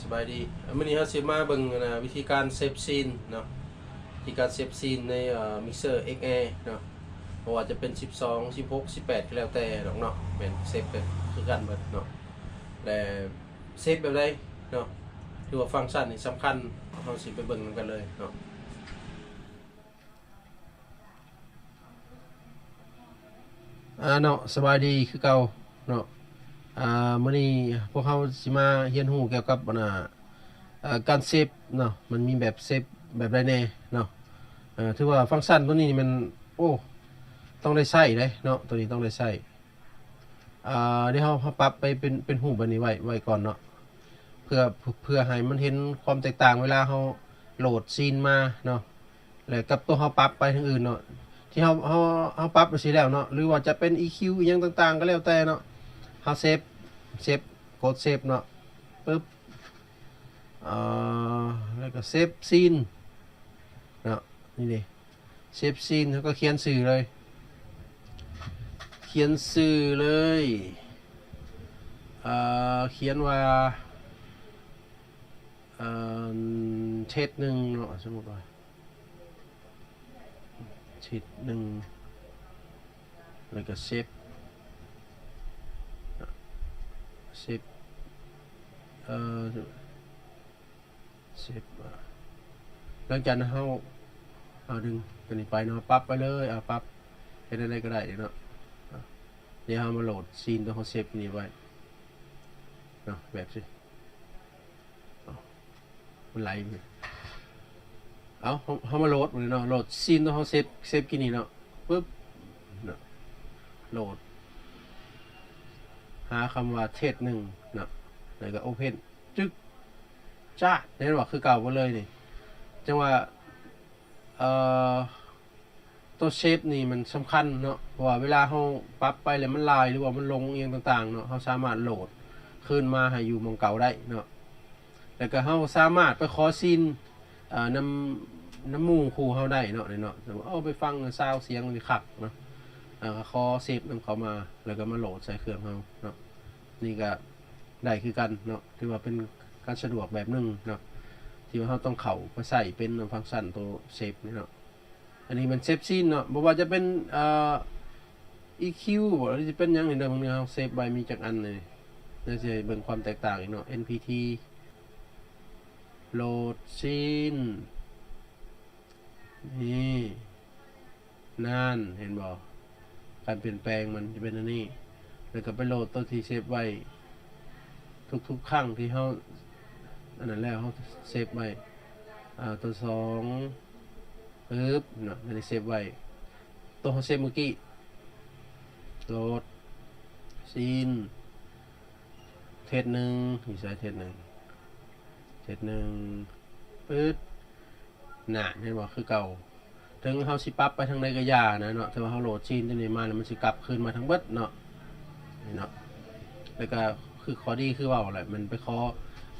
ສະບາຍດີ ມື້ນີ້ເຮົາຊິມາເບິ່ງ ອັນນ່າ ວິທີການເຊບຊີນເນາະ ວິທີການເຊບຊີນໃນ ເອີ ມິກເຊີເອັກແອເນາະ ບໍ່ວ່າຈະເປັນສິບສອງ ສິບຫົກ ສິບແປດ ກໍແລ້ວແຕ່ດອກເນາະ ແມ່ນເຊບກັນຄືກັນເບິດເນາະ ແລະ ເຊບແບບໃດເນາະ ຖືວ່າຟັງຊັນນີ້ສຳຄັນ ເຮົາຊິໄປເບິ່ງນຳກັນເລີຍເນາະ. ອາເນາະ ສະບາຍດີຄືເກົ່າເນາະ ອາມື້ນີ້ພວກເຮົາຊິມາຮຽນຮູ້ກ່ຽວກັບ ອັນນ່າ ເອີ ການເຊບເນາະ ມັນມີແບບເຊບແບບໃດແດ່ເນາະ ເອີ ຖືວ່າຟັງຊັນໂຕນີ້ນີ້ແມ່ນ ໂອ້ ຕ້ອງໄດ້ໃຊ້ເດ້ເນາະ ໂຕນີ້ຕ້ອງໄດ້ໃຊ້ ອາດຽວເຮົາ ເຮົາປັບໄປເປັນ ເປັນຮູບແບບນີ້ໄວ້ ໄວ້ກ່ອນເນາະ ເພື່ອ ເພື່ອໃຫ້ມັນເຫັນຄວາມແຕກຕ່າງເວລາເຮົາໂຫຼດຊີນມາເນາະ ແລະ ກັບຕົວເຮົາປັບໄປທາງອື່ນເນາະ ທີ່ເຮົາ ເຮົາ ເຮົາປັບຈັ່ງຊີ້ແລ້ວເນາະ ຫຼືວ່າຈະເປັນອີຄິວອີ່ຫຍັງຕ່າງໆ ກໍແລ້ວແຕ່ເນາະ ເຮົາເຊບ ເຊບ ກົດເຊບເນາະ ປຶບ ອາ ແລ້ວກໍເຊບຊີນເນາະ ນີ້ເດ້ ເຊບຊີນ ເຮົາກໍຂຽນຊື່ເລີຍ ຂຽນຊື່ເລີຍ ເອີ ຂຽນວ່າ ເອີ ເທສໜຶ່ງເນາະ ສົມມຸດວ່າ ເທສໜຶ່ງ ແລ້ວກໍເຊບ ເຊບ ເອີ ເຊບ ຫຼັງຈາກນັ້ນເຮົາ ເອົາດຶງຕົວນີ້ໄປເນາະ ປັບໄປເລີຍ ເອົາປັບເຮັດແນວໃດກໍໄດ້ເນາະ ດຽວເຮົາມາໂຫຼດຊີນຕົວເຮົາເຊບນີ້ໄວ້ເນາະ ແບບຊີ້ ມັນໄຫຼ ເອົາ ເຮົາ ເຮົາມາໂຫຼດເນາະ ໂຫຼດຊີນຕົວເຮົາເຊບ ເຊບກີ້ນີ້ເນາະ ປຶບ ເນາະ ໂຫຼດ ຫາຄຳວ່າເທສໜຶ່ງເນາະ ແລ້ວກໍໂອເພັນ ຈຶ່ກ ຈາດ ເຫັນບໍ່ ຄືເກົ່າໝົດເລີຍນີ້ ຈັ່ງວ່າ ເອີ ຕົວເຊບນີ້ມັນສຳຄັນເນາະ ເພາະວ່າເວລາເຮົາປັບໄປແລ້ວມັນຫຼາຍ ຫຼືວ່າມັນລົງອີ່ຫຍັງຕ່າງໆເນາະ ເຮົາສາມາດໂຫຼດຄືນມາໃຫ້ຢູ່ໝ່ອງເກົ່າໄດ້ເນາະ ແລ້ວກໍເຮົາສາມາດໄປຂໍຊີນ ເອີ ນຳ ນຳໝູ່ຄູ່ເຮົາໄດ້ເນາະ ເນາະ ເອົາໄປຟັງຊາວສຽງມັນຊິຄັກເນາະ ເອີ ກໍຂໍເຊບນຳເຂົາມາ ແລ້ວກໍມາໂຫຼດໃສ່ເຄື່ອງເຮົາເນາະ ນີ້ກໍໄດ້ຄືກັນເນາະ ຖືວ່າເປັນການສະດວກແບບໜຶ່ງເນາະ ທີ່ວ່າເຮົາຕ້ອງເຂົ້າໄປໃຊ້ເປັນນຳຟັງຊັນໂຕເຊບນີ້ເນາະ ອັນນີ້ແມ່ນເຊບຊີນເນາະ ບໍ່ວ່າຈະເປັນ ເອີ ອີຄິວ ບໍ ຫຼືຈະເປັນຫຍັງນີ້ເດີ ບາງເທື່ອເຮົາເຊບໄວ້ມີຈັກອັນນີ້ ດຽວຊິໃຫ້ເບິ່ງຄວາມແຕກຕ່າງອີກເນາະ ເອັນພີທີ ໂຫຼດຊີນ ນີ້ ນັ້ນ ເຫັນບໍ່ ການປ່ຽນແປງມັນຈະເປັນອັນນີ້ ແລ້ວກໍໄປໂຫຼດຕົວທີ່ເຊບໄວ້ ທຸກໆຄັ້ງທີ່ເຮົາ ອັນນັ້ນແລ້ວ ເຮົາເຊບໄວ້ ອາ ຕົວສອງ ປຶບ ເນາະ ອັນນີ້ເຊບໄວ້ ຕົວເຮົາເຊບມື້ກີ້ ໂຫຼດຊີນ ເທສໜຶ່ງ ຢູ່ໃສເທສໜຶ່ງ ເທສໜຶ່ງ ປຶດ ນະ ເຫັນບໍ່ ຄືເກົ່າ ເຖິງເຮົາຊິປັບໄປທາງໃດກໍຢ່ານະເນາະ ແຕ່ວ່າເຮົາໂຫຼດຊີນຕົວນີ້ມາແລ້ວ ມັນຊິກັບຄືນມາທັງເບິດເນາະ ນີ້ເນາະ ແລ້ວກໍຄືຂໍ້ດີຄືເວົ້າແຫຼະ ມັນໄປຂໍ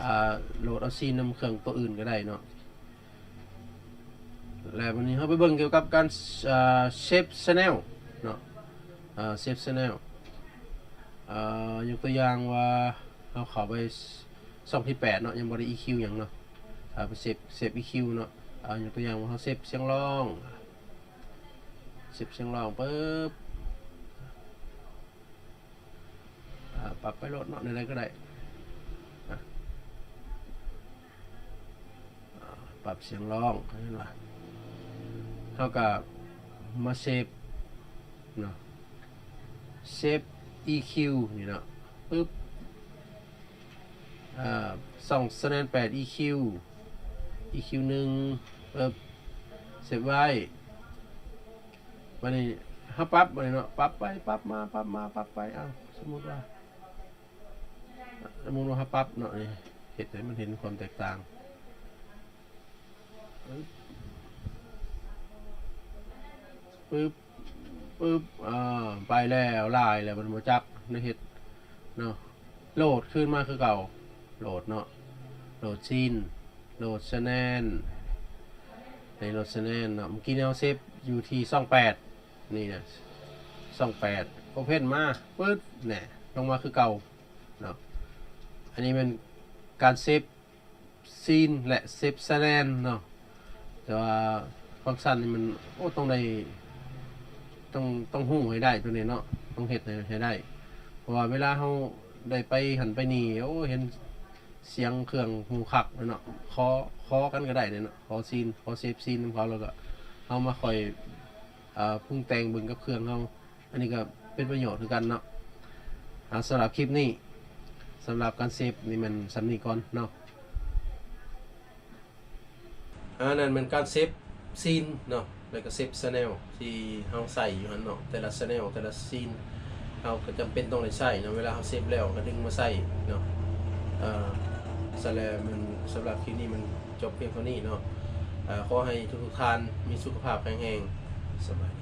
ອາ ໂຫຼດເອົາຊີນນຳເຄື່ອງຕົວອື່ນກໍໄດ້ເນາະ. ແລ້ວບັດນີ້ເຮົາໄປເບິ່ງກ່ຽວກັບການ ເອີ ເຊບແຊນແນວເນາະ ເອີ ເຊບແຊນແນວ ເອີ ຍົກຕົວຢ່າງວ່າເຮົາເຂົ້າໄປຊ່ອງທີແປດເນາະ ຍັງບໍ່ໄດ້ອີຄິວຫຍັງເນາະ ເອີ ໄປເຊບ ເຊບອີຄິວເນາະ ເອີ ຍົກຕົວຢ່າງວ່າເຮົາເຊບສຽງຮ້ອງ ເຊບສຽງຮ້ອງປຶບ ອາ ປັບໄປໂລດເນາະ ແນວໃດກໍໄດ້ ອາ ອາ ປັບສຽງຮ້ອງ ເຫັນບໍ່ ເຮົາກໍມາເຊບເນາະ ເຊບອີຄິວນີ້ເນາະ ປຶບ ອາ ຊ່ອງສະແນນແປດ ອີຄິວ ອີຄິວໜຶ່ງ ປຶບ ເຊບໄວ້ ບັດນີ້ເຮົາປັບບັດນີ້ເນາະ ປັບໄປປັບມາ ປັບມາປັບໄປ ເອົາ ສົມມຸດວ່າ ສົມມຸດວ່າເຮົາປັບເນາະ ນີ້ ເຮັດໃຫ້ມັນເຫັນຄວາມແຕກຕ່າງ ປຶບ ປຶບ ອາ ໄປແລ້ວ ຫຼາຍແລ້ວ ມັນບໍ່ຈັກ ໄດ້ເຮັດເນາະ ໂຫຼດຄືນມາຄືເກົ່າ ໂຫຼດເນາະ ໂຫຼດຊີນ ໂຫຼດສະແນນ ໃນໂຫຼດສະແນນເນາະ ເມື່ອກີ້ນີ້ເຮົາເຊບຢູ່ທີ່ຊ່ອງແປດ ນີ້ນະ ຊ່ອງແປດ ໂອເພັນມາ ປຶດ ແນ່ ລົງມາຄືເກົ່າເນາະ ອັນນີ້ແມ່ນການເຊບ scene ແລະ save channel ເນາະ. ແຕ່ວ່າຟັງຊັນນີ້ມັນ ໂອ້ ຕ້ອງໄດ້ ຕ້ອງ ຕ້ອງຮູ້ໃຫ້ໄດ້ໂຕນີ້ເນາະ, ຕ້ອງເຮັດໃຫ້ ໃຫ້ໄດ້. ເພາະວ່າເວລາເຮົາໄດ້ໄປຫັ້ນໄປນີ້ ໂອ້ ເຫັນສຽງເຄື່ອງຫູຄັກເນາະ, ຂໍ ຂໍກັນກໍໄດ້ເນາະ, ຂໍ scene ຂໍ save scene ນຳເຂົາ ແລ້ວກໍເຮົາມາຄ່ອຍ ເອີ ປຸງແຕ່ງເບິ່ງກັບເຄື່ອງເຮົາ. ອັນນີ້ກໍເປັນປະໂຫຍດຄືກັນເນາະ. ອາ ສຳລັບຄລິບນີ້ ສຳລັບການ save ນີ້ແມ່ນສ່ຳນີ້ກ່ອນເນາະ. ອັນນັ້ນແມ່ນການ save scene ເນາະ, ແລ້ວກໍ save channel ທີ່ເຮົາໃຊ້ຢູ່ຫັ້ນເນາະ. ແຕ່ລະ channel ແຕ່ລະ scene ເຮົາກໍຈຳເປັນຕ້ອງໄດ້ໃຊ້ເນາະ, ເວລາເຮົາ save ແລ້ວກໍດຶງມາໃຊ້ເນາະ. ເອີ ຊັ້ນແຫຼະ ມັນ ສຳລັບຄລິບນີ້ມັນຈົບພຽງເທົ່ານີ້ເນາະ. ເອີ ຂໍໃຫ້ທຸກໆທ່ານມີສຸຂະພາບແຂງແຮງ. ສະບາຍ.